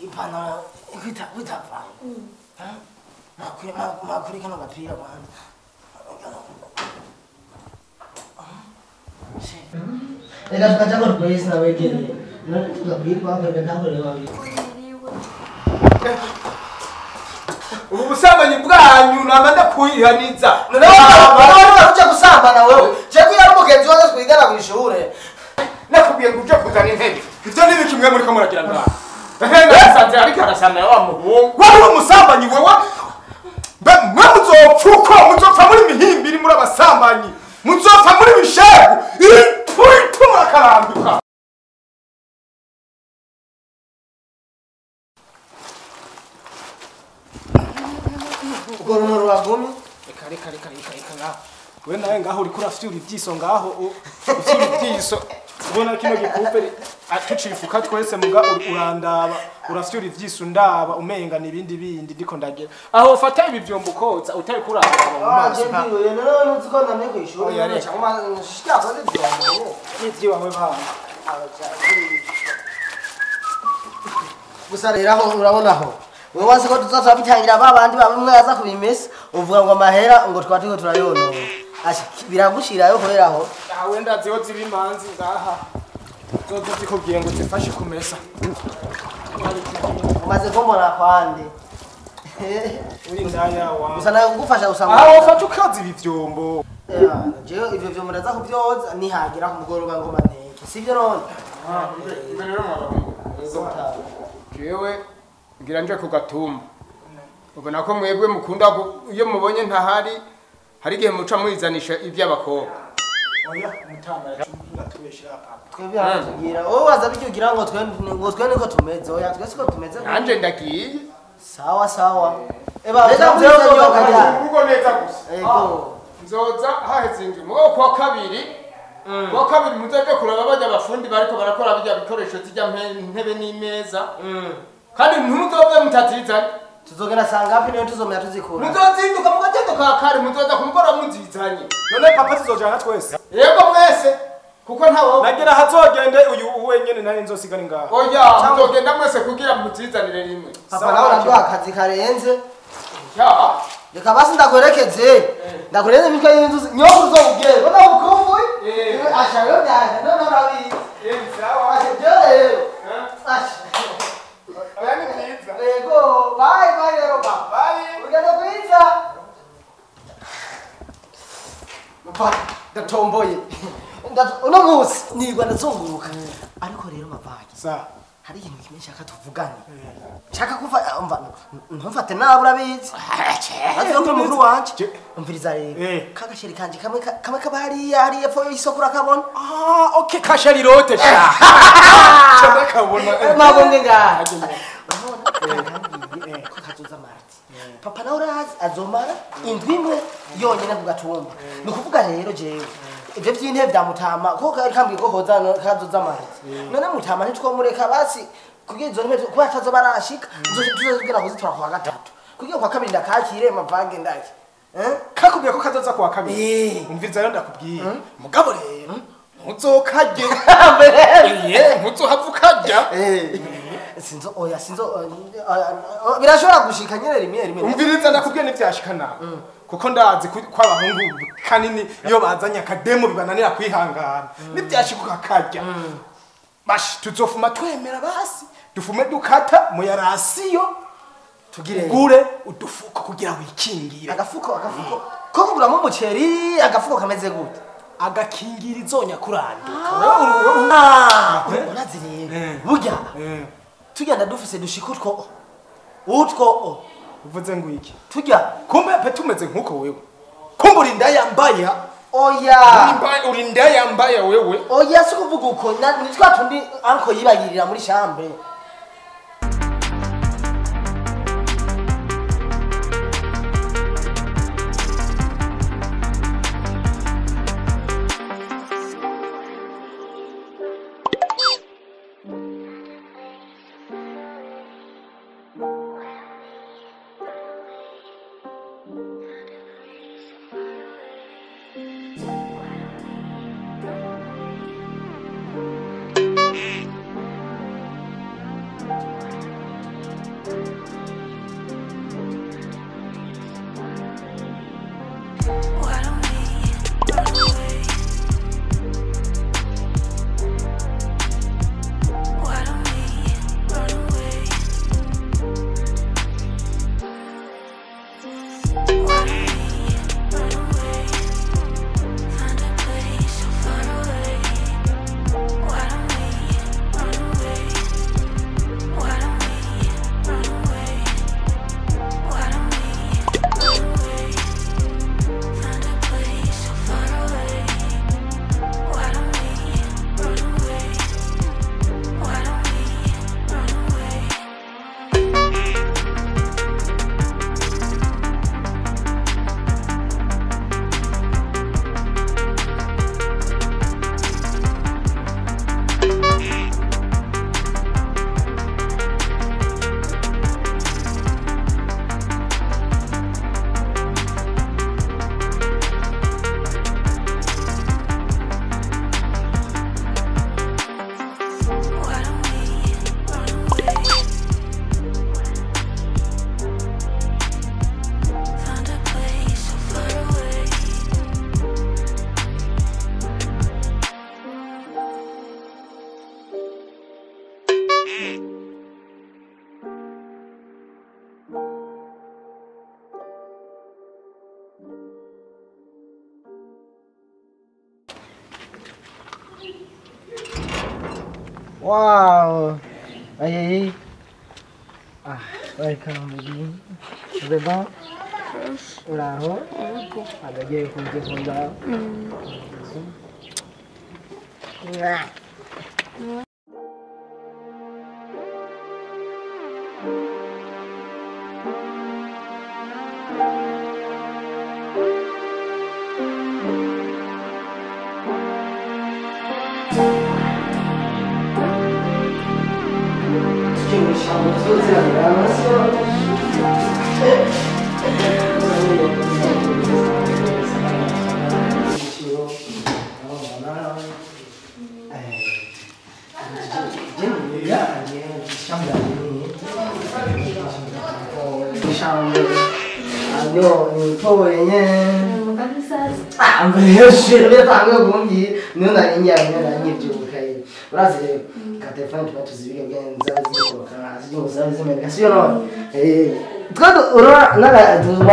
Ipantaro kwitava. Makuri kano gapira kwanza. Reka tukaja ko twese nawegereye. None tugabwirwa kwenda ntakorewa. Ubu busambanyi bwanyu nama ndakwihaniza. None wari uje gusambana wewe. Je ko yari umugenzi wawe twigana kw'ishure. Nakubwiye ngo uje kuzana intebe. Ivyo ni biki mwe muri ko muragira ngaha? Nasanze ariko arasana wa muhungu. Wari umusambanyi wewe. Mwe muzopfa muzopfa muri mihimbiri muri abasambanyi. Muzopfa muri bishegu. Ipfu murakaranduka. Ugo runo rwagumye. Reka ngaho. We nawe ngaho uriko urafyura ivyiso ngaho ufyura ivyiso. Ubona kino gikupe tucifuka twese muga urandaba urafyura ivyiso ndaba umenga nibindi bindi ndiko ndagera. Aho ufata ibi vyombo koza utari kurandaba mu maso. None uzi ko namye kw'ishure. Cyangwa shika koze ivyombo. N'ivyiwawe bana. Gusa rero aho urabona aho. Wewe wazi ko tuzaza bitangira babandi bamwe aza kubimesa uvuga ngo amahera ngo twatiko turayonona. Asha biragushirayo kubera aho. Ah wenda ziho zibimanzi ngaha. Zozo zikubwiye ngo zifashe kumesa. Umaze kumbona kwande. Uri ndaya wa. Gusa nayo kugufasha usanga. Aho ufata ukaza ibi vyombo. Jewe ivyo vyombo ndaza kubyoza nihagira ku mugoroba ngo manteke. Sivyo none? Ah mbere rero mwabahungu. Jewe ngira nje ku gatumba. Ubona ko mwebwe mukunda iyo mubonye ntahari hari igihe muca muyizanisha iby'abakobwa. Oya mutama yatubeshira papa. Twebwe aratugira wowe waza bijugira ngo twe ngo twe niko tumeze. Oya twe siko tumeze. Nanje ndagiye. Sawa sawa. Eba uzoza urugo neza gusa. Ego. Nzoza haheze indwi mu kwa kabiri. Kwa kabiri muzaje kuraba bajya abafundi bariko barakora bijya bikoresho zijya ntebe n'imeza. Kandi ntimuzove mutazizanye. Tuzogenda sangapi niyo tuzomera tuzikura. Muzozinduka mu gatondo ka kare muzoza kumukora muzizanye. None papa tuzojana twese. Yego mwese kuko ntawo. Nagira hazogende uyu wenyene nari nzosigara ngaha. Oya muzogenda mwese kugira muzizanire rimwe. Papa nawe araduha akazi karenze. Ya. Reka basi ndakwerekeze. Ndakureze mitwe y'inzu nyoko uzobugere. Bona ukumbuye? Asha yo byaje none urabizi. Sawa. Asha rero. Asha. Ego, bye bye rero ba. Bye. Urugendo rwiza. Mpa ndatomboye. Uno munsi nirwa ndazunguruka. Ariko rero mavanye. Sa. Hari ikintu kimwe nshaka tuvugane. Nshaka kuva umva ntumfate nabi urabizi. Urazi ko mukuru wanje. Umviriza rero. Kagasheri kanje kamwe kamwe kaba hariya hariya epfo y'isoko urakabona. Ah, okay kasheri rote sha. Ndakabona. Mabonge ngaha. Urabona ko kazoza marati. Papa nawe urazi azomara indwi imwe yonyine ku gatumba. Ni ukuvuga rero jewe ivyo vy'intebe vya Mutama ko kari kambwiye ko hoza kazoza marati. None Mutama ntitwomureka basi kugira izo ntebe kuba atazoba arashika tuzogera kuzitora kwa gatatu. Kugira kwa kabiri ndakakire mavange ndaki. Kakubwiye ko kazoza kwa kabiri. Umviriza rero ndakubwiye. Mugabo rero ntuzokarye. Ntuzohava ukarya. Sinzo oya sinzo birashobora gushika nyene rimwe rimwe. Umviriza ndakubwiye n'ivyashika nawe. Kuko ndazi ko abahungu kanini iyo bazanye akademo bibananira kwihangana. Nivyashika ukakarya. Bashi tuzofuma twemera basi. Dufume dukata mu yarasiyo tugire ugure udufuko kugira wikingire. Agafuko agafuko. Ko kuguramo umuceri agafuko kameze gute? Agakingirizo nyakuranduka. Urazi rero. Burya tugenda dufise dushika utwo utwo uvuze ngo iki tujya kumbe pe tumeze nkuko wewe kumbe urinda yambaya oya urinda yambaya wewe oya si kuvuga uko ni twa tundi anko yibagirira muri chambre. Wow. Ay. Ah, welcome baby. Beba. Uraho. Agagiye kujya.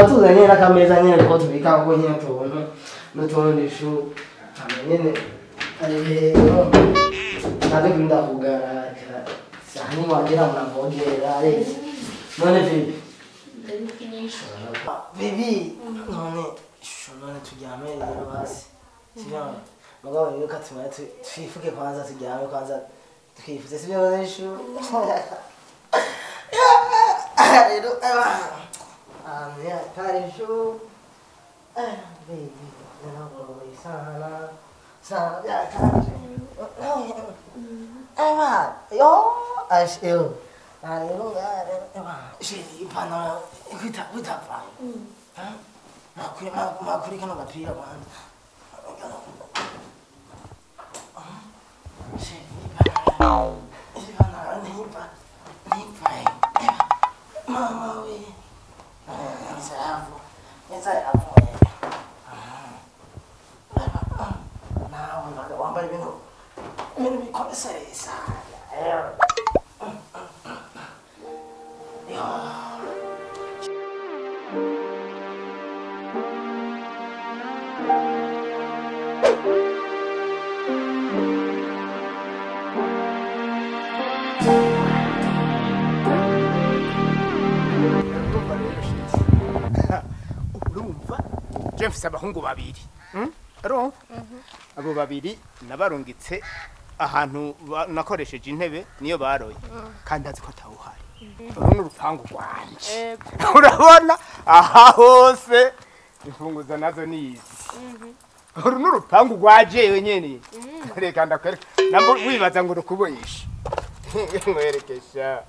Tuzanye n'akameza nyene ko tubika ko nyene tubona n'utundi shu nyene nabe kurinda kugara sahani wagira mnavogera none vipi baby none shu none turyame rero basi sivyo mugabo rero katumara twifuke kwanza turyame kwanza twifuze sivyo shu rero Parishu, baby, Mfise abahungu babiri urumva abo babiri nabarungitse ahantu nakoresheje intebe niyo baroye kandi azi ko atawuhari uru ni urupangu rwanje urabona aha hose imfunguzo nazo ni izi uru ni urupangu rwajewe nyene reka ndakwereka nabwo wibaza ngo rukuboyishe nkwerekesha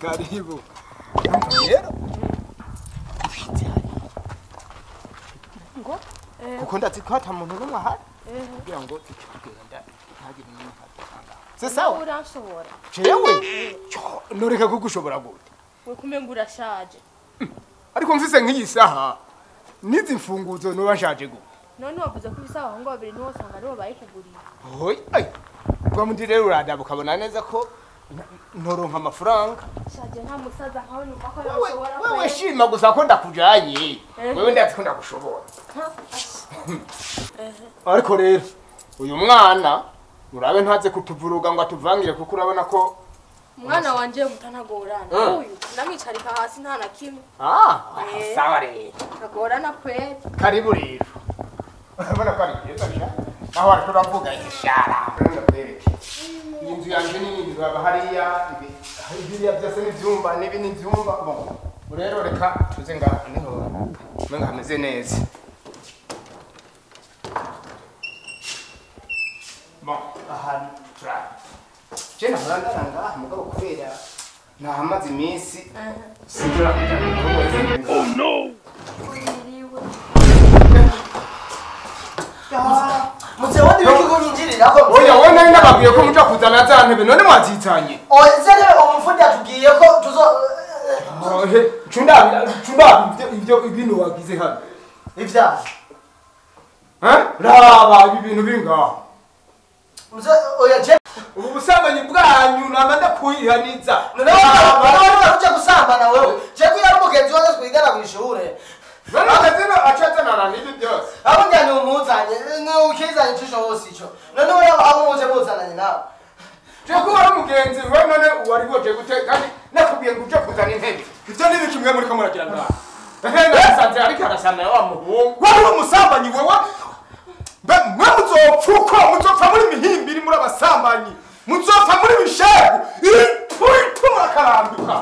Karibu. Rero ushitse hari. Ngo? Kuko ndazi ko ata muntu n'umwe ahari. Kugira ngo tugenda ntagire n'umwe adusanga. C'est sawa? Uranshobora. Jewe? Noreka kugushobora gute? We kumenga urashaje. Ariko mfise nk'iyi saha nizi mfunguzo noba nshaje gute? None wavuze ko isaha ngo babiri niwo usanga aribo bayikuguriye. Oyi, ai. Kwa mundi rero uradaba ukabona neza ko noronka amafaranga. Shaje nta musaza nkawe numva ko nashobora. Wewe shima gusa ko ndakujanye. Wewe ndazi ko ndagushobora. Ariko rero uyu mwana urabe ntaze kutuvuruga ngo atuvangire kuko urabona ko umwana wanje mutanagorana. Uyu ndamwicarika hasi nta na kimwe. Ah, sawa rero. Ntagorana kweli. Karibu rero. Urabona ko ari byiza sha. Naho ariko uravuga ishara. Ndakwereke. Inzu yanje ni nini baba hariya ibiriya byose n'ivyumba n'ibi n'ivyumba bon rero reka tuze ngaha niho menga hameze neza bon aha try je nahora ndaranga mugabo kubera nahamaze iminsi sinjora kuja. Oh no. Mutse wandi biki kunyinjirira ko oya wowe nari nababwiye ko muja kuzana za ntebe none mwazizanye. Oya zere umufundi atubwiye ko tuzo cunda ivyo ibintu wagize hano ivya raba ibi bintu biri ngaho. Mutse oya je ubu busambanyi bwanyu namba ndakwihaniza. None wari uja gusambana wewe je ko yari umugenzi wawe twigana kw'ishure. None akazino acazanana n'ibi byose. Abo njyanye umuzi. ukizanye ukizanye ico hose ico none uri abo muje muzananye nawe Je kuba ari umugenzi we none wari woje gute kandi nakubwiye ngo uje kuzana intebe ivyo ni ibiki mwe muriko muragira ngaha ehe nasanze ariko arasana wa muhungu wari umusambanyi wewe mbe mwe muzopfa uko muzopfa muri mihimbiri muri abasambanyi muzopfa muri bishegu itu murakaranduka.